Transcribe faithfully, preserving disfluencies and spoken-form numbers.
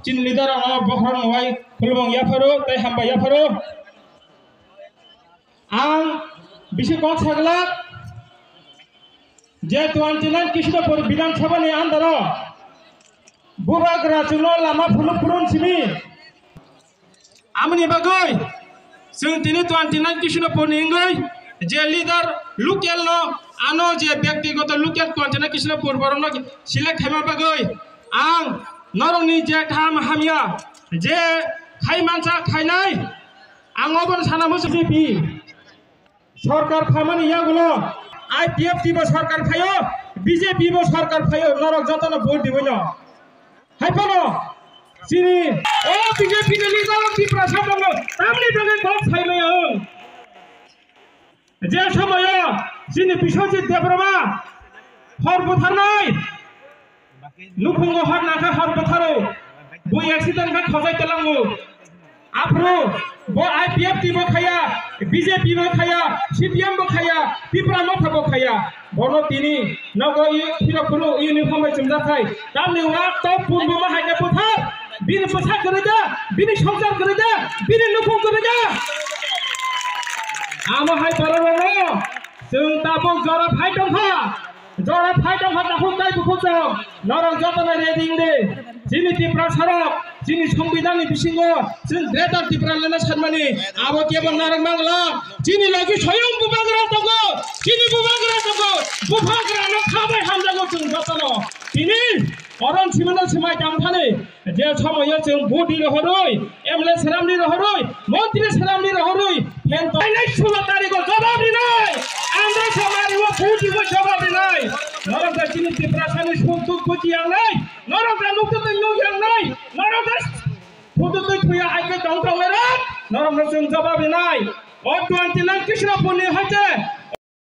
Chini leader rokno bokhorok no hai khulumung yapharo tei hambai yapharo. Ang bisi kok saglak je twenty nine Krishnapur Bidhan Sabha ni under o bubagra chwngno lama phunuk phurun simi. Amoni bagwi chwng tini twenty nine Krishnapur ni wngwi je leader local no ano je byaktigoto local twenty nine Krishnapur borokno select khaima bagwi ang norokni je kaham hamya je khai mansa khainai ang obono sana muchung. B J P sorkar phaimani yagulo I P F T bo sorkar phaio, B J P bo sorkar phaio, norok jotono vote dibaino. Hai phano chini o B J P ni leader o Tiprasa tongo, tamni bagwi kok saimaya wng. Je somoyo chini Biswajit Debbarma hor butharnai, nukhungo hor nangkha hor butharo, bui accident khe khojai tlango. Aphuru bo I P F T bo khaya, B J P bo khaya, C P M bo khaya, Tipra Motha bo khaya. Bono tini nogo i phirok phuru uniform bai chumjak khai. Tamni wak tok punbo ma hai khe buthar. Bini bwsa kwrwi da, bini swngchar kwrwi da, bini nukhung kwrwi da. Amo hai borok rokno chwng tabuk jora phai tongkha. Jora phai tongkha takhuk tai bukhuk chwng. Norok jotono ready wng di. Chini Tiprasa rok, chini Songbidanni bisingo chwng Greater Tipraland sanmani abo kebo narwk mangla. Chini logi soyong bubagra tongo, chini bubagra tongo, bubagrano khabai hamjago chwng jotono. Tini oron simino swmai tangthani. Je somoyo chwng budi rohorwi, M L A swnamni rohorwi, montri swnamni rohorwi, phen to-, nai sulo tarigo jawab rinai, andro samari o budi bo jawab rinai. Norok da chini Tiprasani sung tuk buji yang nai, norok da nuk tuk nuk yang nai, norok da phutu twi thuya hai khe tong tong lerok, norok no chwng jawab rinai. O twenty nine